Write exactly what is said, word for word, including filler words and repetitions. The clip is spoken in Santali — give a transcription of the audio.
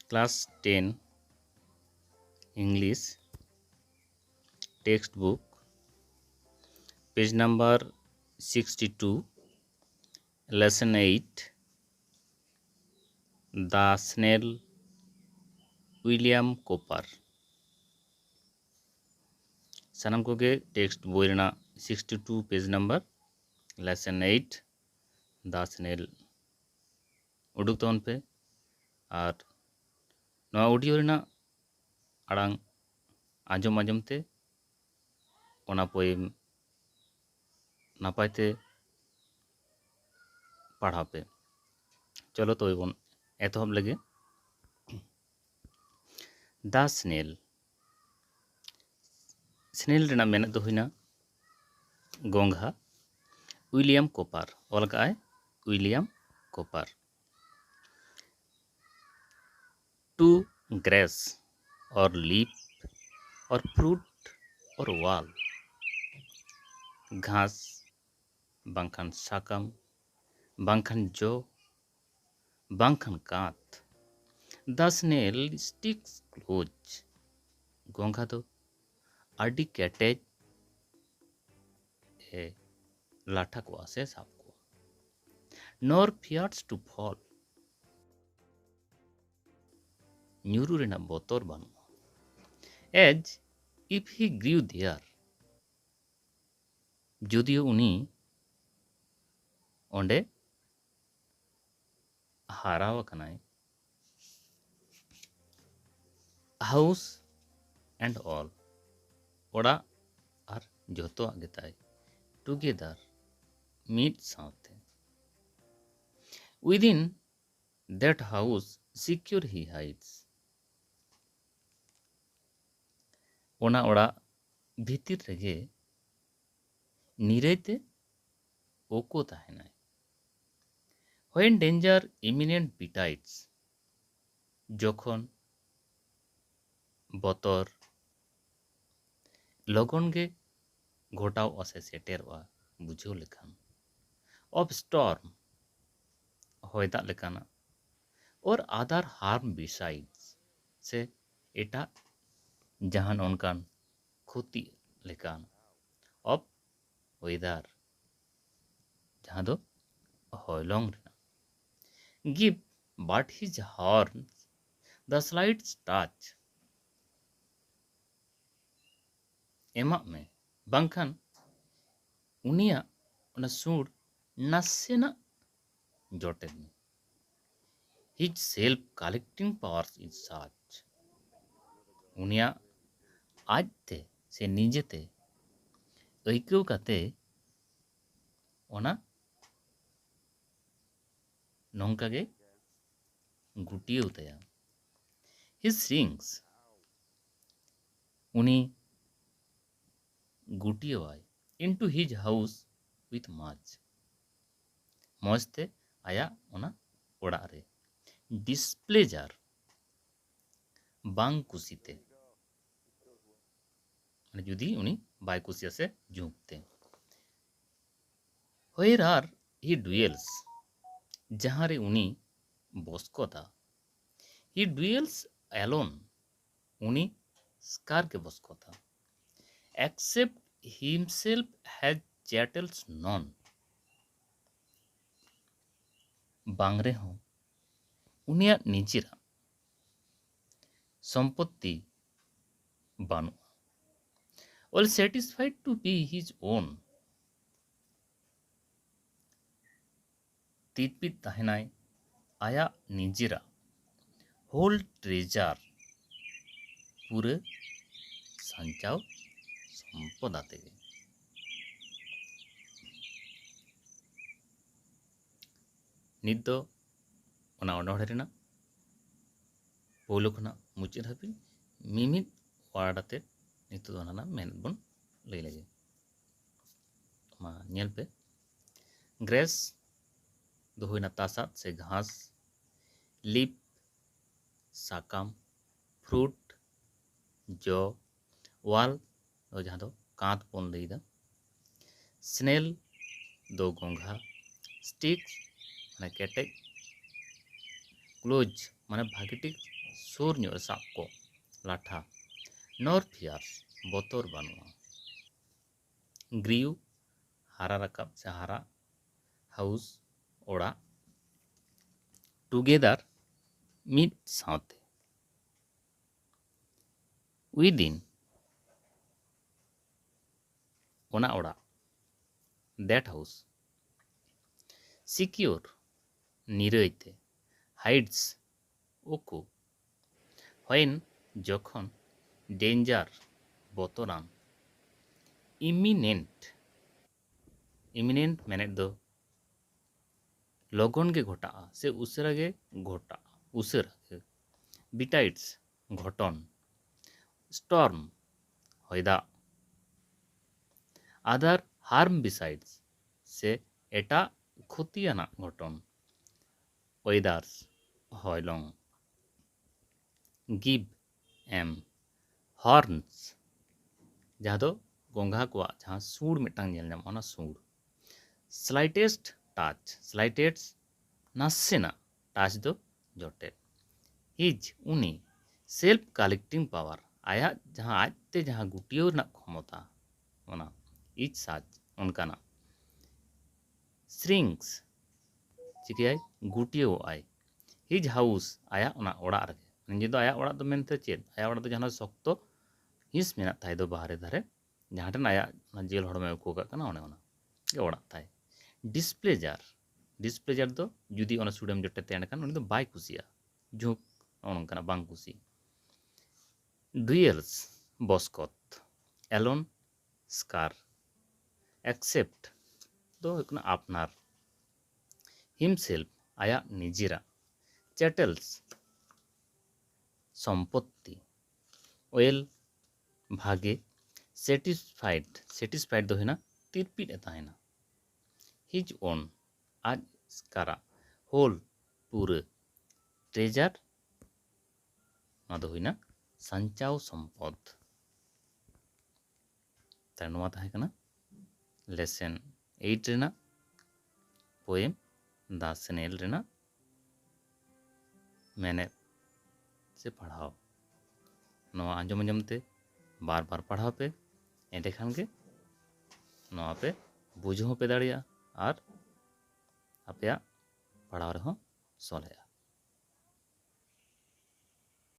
Class ten English textbook, page number sixty two, lesson eight, The Snail, William Cowper. ᱥᱟᱱᱟᱢ ᱠᱚᱜᱮ text ᱵᱳᱭ ᱨᱮᱱᱟᱜ sixty two page number, lesson eight, The Snail ᱩᱰᱩᱠ ᱛᱟᱵᱚᱱ ᱯᱮ᱾ ᱟᱨ ᱱᱚᱣᱟ audio ᱨᱮᱱᱟᱜ ᱟᱲᱟᱝ ᱟᱸᱡᱚᱢ ᱟᱸᱡᱚᱢ ᱛᱮ ᱚᱱᱟ poem ᱱᱟᱯᱟᱭ ᱛᱮ ᱯᱟᱲᱦᱟᱣ ᱯᱮ᱾ ᱪᱚᱞᱚ ᱛᱚᱵᱮ ᱵᱚᱱ ᱮᱛᱚᱦᱚᱵ ᱞᱮᱜᱮ᱾ The Snail᱾ Snail ᱨᱮᱱᱟᱜ ᱢᱮᱱᱮᱫ ᱫᱚ ᱦᱩᱭᱱᱟ ᱜᱚᱝᱜᱷᱟ᱾ William Cowper, ᱚᱞ ᱠᱟᱜᱼᱟᱭ William Cowper᱾ To grass or leaf or fruit or wall, ᱜᱷᱟᱥ ᱵᱟᱝᱠᱷᱟᱱ ᱥᱟᱠᱟᱢ, ᱵᱟᱝᱠᱷᱟᱱ ᱡᱚ, ᱵᱟᱝᱠᱷᱟᱱ ᱠᱟᱸᱛ, the snail sticks close᱾ ᱜᱚᱝᱜᱷᱟ ᱫᱚ ᱟᱹᱰᱤ ᱠᱮᱴᱮᱡ ᱮ ᱞᱟᱴᱷᱟ ᱠᱚᱜᱼᱟ ᱥᱮ ᱥᱟᱵ ᱠᱚᱣᱟ᱾ Nor fears to fall᱾ ᱧᱩᱨᱩ ᱨᱮᱱᱟᱜ ᱵᱚᱛᱚᱨ ᱵᱟᱹᱱᱩᱜᱼᱟ᱾ As if he grew there᱾ ᱡᱩᱫᱤᱭᱳ ᱩᱱᱤ ᱚᱸᱰᱮ ᱦᱟᱨᱟᱣ ᱟᱠᱟᱱᱟᱭ᱾ House and all᱾ ᱚᱲᱟᱜ ᱟᱨ ᱡᱚᱛᱚᱣᱟᱜ ᱜᱮᱛᱟᱭ᱾ Together᱾ ᱢᱤᱫ ᱥᱟᱶᱛᱮ᱾ Within that house secure he hides᱾ ᱚᱱᱟ ᱚᱲᱟᱜ ᱵᱷᱤᱛᱤᱨ ᱨᱮᱜᱮ ᱱᱤᱨᱟᱹᱭ ᱛᱮ ᱳᱠᱳ ᱛᱟᱦᱮᱱᱟᱭ᱾ When danger imminent betides᱾ ᱡᱚᱠᱷᱚᱱ ᱵᱚᱛᱚᱨ ᱞᱚᱜᱚᱱ ᱜᱮ ᱜᱷᱚᱴᱟᱣᱚᱜᱼᱟ ᱥᱮ ᱥᱮᱴᱮᱨᱚᱜᱼᱟ ᱵᱩᱡᱷᱟᱹᱣ ᱞᱮᱠᱷᱟᱱ᱾ Of storm᱾ ᱦᱚᱭ ᱫᱟᱜ ᱞᱮᱠᱟᱱᱟᱜ᱾ or other harm besides, ᱥᱮ ᱮᱴᱟᱜ ᱡᱟᱦᱟᱱ ᱚᱱᱠᱟᱱ ᱠᱷᱚᱛᱤ ᱞᱮᱠᱟᱱ, of weather, ᱡᱟᱦᱟᱸ ᱫᱚ ᱦᱚᱭᱞᱚᱝ ᱨᱮᱱᱟᱜ᱾ Give but his horns the slightest touch, ᱮᱢᱟᱜ ᱢᱮ, ᱵᱟᱝᱠᱷᱟᱱ ᱩᱱᱤᱭᱟᱜ ᱚᱱᱟ ᱥᱩᱨ ᱱᱟᱥᱮᱱᱟᱜ ᱡᱚᱴᱮᱫ ᱢᱮ᱾ His self collecting powers is such, ᱩᱱᱤᱭᱟᱜ ᱟᱡᱛᱮ ᱥᱮ ᱱᱤᱡᱮᱛᱮ ᱟᱹᱭᱠᱟᱹᱣ ᱠᱟᱛᱮ ᱚᱱᱟ ᱱᱚᱝᱠᱟ ᱜᱮ ᱜᱩᱴᱤᱭᱟᱹᱣ ᱛᱟᱭᱟ᱾ He shrinks, ᱩᱱᱤ ᱜᱩᱴᱤᱭᱟᱹᱣᱟᱭ, into his house with much, ᱢᱚᱡᱽ ᱛᱮ ᱟᱭᱟᱜ ᱚᱱᱟ ᱚᱲᱟᱜ ᱨᱮ᱾ Displeasure, ᱵᱟᱝ ᱠᱩᱥᱤᱛᱮ, ᱢᱟᱱᱮ ᱡᱩᱫᱤ ᱩᱱᱤ ᱵᱟᱭ ᱠᱩᱥᱤᱭᱟᱜᱼᱟ ᱥᱮ ᱡᱩᱜᱽ ᱛᱮ᱾ Wherever he dwells, ᱡᱟᱦᱟᱸ ᱨᱮ ᱩᱱᱤ ᱵᱚᱥᱠᱚᱛᱟ, he dwells alone, ᱩᱱᱤ ᱮᱥᱠᱟᱨ ᱜᱮ ᱵᱚᱥᱠᱚᱛᱟ᱾ Except himself has chattels none, ᱵᱟᱝ ᱨᱮᱦᱚᱸ ᱩᱱᱤᱭᱟᱜ ᱱᱤᱡᱮᱨᱟᱜ ᱥᱚᱢᱯᱚᱛᱛᱤ ᱵᱟᱹᱱᱩᱜᱼᱟ᱾ Well satisfied to be his own, ᱛᱤᱨᱯᱤᱛ ᱛᱟᱦᱮᱱᱟᱭ ᱟᱭᱟᱜ ᱱᱤᱡᱮᱨᱟᱜ whole treasure, ᱯᱩᱨᱟᱹ ᱥᱟᱧᱪᱟᱣ ᱥᱚᱢᱯᱚᱫ ᱟᱛᱮ ᱜᱮ᱾ ᱱᱤᱛ ᱫᱚ ᱚᱱᱟ ᱚᱱᱚᱬᱦᱮ ᱨᱮᱱᱟᱜ ᱯᱳᱭᱞᱳ ᱠᱷᱚᱱᱟᱜ ᱢᱩᱪᱟᱹᱫ ᱦᱟᱹᱵᱤᱡ ᱢᱤᱢᱤᱫ word ᱟᱛᱮ ᱱᱤᱛᱚᱜ ᱫᱚ ᱚᱱᱟ ᱨᱮᱱᱟᱜ ᱢᱮᱱᱮᱫ ᱵᱚᱱ ᱞᱟᱹᱭ ᱞᱮᱜᱮ᱾ ᱢᱟ ᱧᱮᱞ ᱯᱮ, grass ᱫᱚ ᱦᱩᱭᱱᱟ ᱛᱟᱥᱟᱫ ᱥᱮ ᱜᱷᱟᱥ, leaf ᱥᱟᱠᱟᱢ, fruit ᱡᱚ, wall ᱫᱚ ᱡᱟᱦᱟᱸ ᱫᱚ ᱠᱟᱸᱛ ᱵᱚᱱ ᱞᱟᱹᱭᱫᱟ, snail ᱫᱚ ᱜᱚᱸᱜᱷᱟ, stick ᱢᱟᱱᱮ ᱠᱮᱴᱮᱡ, ᱠᱞᱳᱡᱽ ᱢᱟᱱᱮ ᱵᱷᱟᱜᱮ ᱴᱷᱤᱠ ᱥᱩᱨ ᱧᱚᱜ ᱨᱮ ᱥᱟᱵ ᱠᱚ, ᱞᱟᱴᱷᱟ᱾ ᱱᱚᱨ ᱯᱷᱤᱭᱟᱨᱥ ᱵᱚᱛᱚᱨ ᱵᱟᱹᱱᱩᱜᱼᱟ᱾ ᱜᱨᱤᱭᱩ ᱦᱟᱨᱟ ᱨᱟᱠᱟᱵ ᱥᱮ ᱦᱟᱨᱟ, ᱦᱟᱣᱩᱥ ᱚᱲᱟᱜ᱾ ᱴᱩᱜᱮᱫᱟᱨ ᱢᱤᱫ ᱥᱟᱶᱛᱮ᱾ ᱩᱭᱫᱤᱱ ᱚᱱᱟ ᱚᱲᱟᱜ, that house᱾ ᱥᱤᱠᱤᱭᱳᱨ ᱱᱤᱨᱟᱹᱭ ᱛᱮ᱾ ᱦᱟᱭᱤᱰᱥ ᱩᱠᱩ᱾ ᱦᱚᱭᱮᱱ ᱡᱚᱠᱷᱚᱱ᱾ ᱰᱮᱧᱡᱟᱨ ᱵᱚᱛᱚᱨᱟᱱ᱾ ᱤᱢᱤᱱᱮᱱᱴ ᱤᱢᱤᱱᱮᱱᱴ ᱢᱮᱱᱮᱫ ᱫᱚ ᱞᱚᱜᱚᱱ ᱜᱮ ᱜᱷᱚᱴᱟᱜᱼᱟ ᱥᱮ ᱩᱥᱟᱹᱨᱟ ᱜᱮ ᱜᱷᱚᱴᱟᱜᱼᱟ, ᱩᱥᱟᱹᱨᱟ ᱜᱮ᱾ ᱵᱤᱴᱟᱭᱤᱴᱥ ᱜᱷᱚᱴᱚᱱ᱾ ᱥᱴᱚᱨᱢ ᱦᱚᱭ ᱫᱟᱜ᱾ ᱟᱫᱟᱨ ᱦᱟᱨᱢ ᱵᱤᱥᱟᱭᱤᱰᱥ ᱥᱮ ᱮᱴᱟᱜ ᱠᱷᱚᱛᱤᱭᱟᱱᱟᱜ ᱜᱷᱚᱴᱚᱱ᱾ ᱳᱭᱮᱫᱟᱨᱥ ᱦᱚᱭᱞᱚᱝ᱾ ᱜᱤᱵᱷ ᱮᱢ᱾ ᱦᱚᱨᱱᱥ ᱡᱟᱦᱟᱸ ᱫᱚ ᱜᱚᱝᱜᱷᱟ ᱠᱚᱣᱟᱜ ᱡᱟᱦᱟᱸ ᱥᱩᱲ ᱢᱤᱫᱴᱟᱝ ᱧᱮᱞ ᱧᱟᱢᱚᱜᱼᱟ, ᱚᱱᱟ ᱥᱩᱲ᱾ ᱥᱞᱟᱭᱴᱮᱥᱴ ᱴᱟᱪ, ᱥᱞᱟᱭᱴᱮᱥᱴ ᱱᱟᱥᱮᱱᱟᱜ ᱴᱟᱪ ᱫᱚ ᱡᱚᱴᱮᱫ᱾ ᱦᱤᱡ ᱩᱱᱤ᱾ ᱥᱮᱞᱯ ᱠᱟᱞᱮᱠᱴᱤᱝ ᱯᱟᱣᱟᱨ ᱟᱭᱟᱜ ᱡᱟᱦᱟᱸ ᱟᱡᱛᱮ ᱡᱟᱦᱟᱸ ᱜᱩᱴᱭᱟᱹᱣ ᱨᱮᱱᱟᱜ ᱠᱷᱚᱢᱚᱛᱟ, ᱚᱱᱟ ᱤᱡ ᱥᱟᱪ ᱚᱱᱠᱟᱱᱟᱜ᱾ ᱥᱨᱤᱝᱠᱥ ᱪᱤᱠᱟᱹᱭᱟᱭ? ᱜᱩᱴᱭᱟᱹᱣᱚᱜᱼᱟᱭ᱾ ᱦᱤᱡ ᱦᱟᱣᱩᱥ ᱟᱭᱟᱜ ᱚᱱᱟ ᱚᱲᱟᱜ ᱨᱮᱜᱮ᱾ ᱱᱤᱡᱮ ᱫᱚ ᱟᱭᱟᱜ ᱚᱲᱟᱜ ᱫᱚ ᱢᱮᱱᱛᱮ ᱪᱮᱫ? ᱟᱭᱟᱜ ᱚᱲᱟᱜ ᱫᱚ ᱡᱟᱦᱟᱸ ᱥᱚᱠᱛᱚ ᱦᱤᱸᱥ ᱢᱮᱱᱟᱜ ᱛᱟᱭ ᱫᱚ ᱵᱟᱦᱨᱮ ᱫᱷᱟᱨᱮ, ᱡᱟᱦᱟᱸ ᱴᱷᱮᱱ ᱟᱭᱟᱜ ᱚᱱᱟ ᱡᱮᱞ ᱦᱚᱲᱢᱚᱭ ᱩᱠᱩ ᱟᱠᱟᱫ ᱠᱟᱱᱟ, ᱚᱱᱮ ᱚᱱᱟ ᱜᱮ ᱚᱲᱟᱜ ᱛᱟᱭ᱾ ᱰᱤᱥᱯᱞᱮᱡᱟᱨ, ᱰᱤᱥᱯᱞᱮᱡᱟᱨ ᱫᱚ ᱡᱩᱫᱤ ᱚᱱᱟ ᱥᱩᱲᱮᱢ ᱡᱚᱴᱮᱫ ᱛᱟᱭᱟ ᱮᱸᱰᱮᱠᱷᱟᱱ ᱩᱱᱤ ᱫᱚ ᱵᱟᱭ ᱠᱩᱥᱤᱭᱟᱜᱼᱟ, ᱡᱷᱩᱸᱠ, ᱱᱚᱜᱼᱚ ᱱᱚᱝᱠᱟᱱᱟᱜ ᱵᱟᱝ ᱠᱩᱥᱤ᱾ ᱰᱩᱭᱮᱞᱥ ᱵᱚᱥᱠᱚᱛ᱾ ᱮᱞᱚᱱ ᱥᱠᱟᱨ᱾ ᱮᱠᱥᱮᱯᱴ ᱫᱚ ᱦᱩᱭᱩᱜ ᱠᱟᱱᱟ ᱟᱯᱱᱟᱨ᱾ ᱦᱤᱢᱥᱮᱞᱯ ᱟᱭᱟᱜ ᱱᱤᱡᱮᱨᱟᱜ᱾ ᱪᱮᱴᱮᱞᱥ ᱥᱚᱢᱯᱚᱛᱛᱤ᱾ ᱳᱭᱮᱞ ᱵᱷᱟᱜᱮ᱾ ᱥᱮᱴᱤᱥᱯᱷᱟᱭᱤᱰ, ᱥᱮᱴᱤᱥᱯᱷᱟᱭᱤᱰ ᱫᱚ ᱦᱩᱭᱱᱟ ᱛᱤᱨᱯᱤᱫ ᱮ ᱛᱟᱦᱮᱱᱟ᱾ ᱦᱤᱡ ᱳᱱ ᱟᱡ ᱮᱥᱠᱟᱨᱟᱜ᱾ ᱦᱳᱞ ᱯᱩᱨᱟᱹ᱾ ᱴᱨᱮᱡᱟᱨ ᱱᱚᱣᱟ ᱫᱚ ᱦᱩᱭᱱᱟ ᱥᱟᱧᱪᱟᱣ ᱥᱚᱢᱯᱚᱫ᱾ ᱛᱟᱦᱞᱮ ᱱᱚᱣᱟ ᱛᱟᱦᱮᱸ ᱠᱟᱱᱟ ᱞᱮᱥᱮᱱ ᱮᱭᱤᱴ ᱨᱮᱱᱟᱜ ᱯᱳᱭᱮᱢ ᱫᱟ ᱥᱱᱮᱞ ᱨᱮᱱᱟᱜ ᱢᱮᱱᱮᱫ ᱥᱮ ᱯᱟᱲᱦᱟᱣ᱾ ᱱᱚᱣᱟ ᱟᱸᱡᱚᱢ ᱟᱸᱡᱚᱢ ᱛᱮ ᱵᱟᱨ ᱵᱟᱨ ᱯᱟᱲᱦᱟᱣ ᱯᱮ, ᱮᱸᱰᱮᱠᱷᱟᱱ ᱜᱮ ᱱᱚᱣᱟ ᱯᱮ ᱵᱩᱡᱷᱟᱹᱣ ᱦᱚᱸᱯᱮ ᱫᱟᱲᱮᱭᱟᱜᱼᱟ ᱟᱨ ᱟᱯᱮᱭᱟᱜ ᱯᱟᱲᱦᱟᱣ ᱨᱮᱦᱚᱸ ᱥᱚᱞᱦᱮᱜᱼᱟ᱾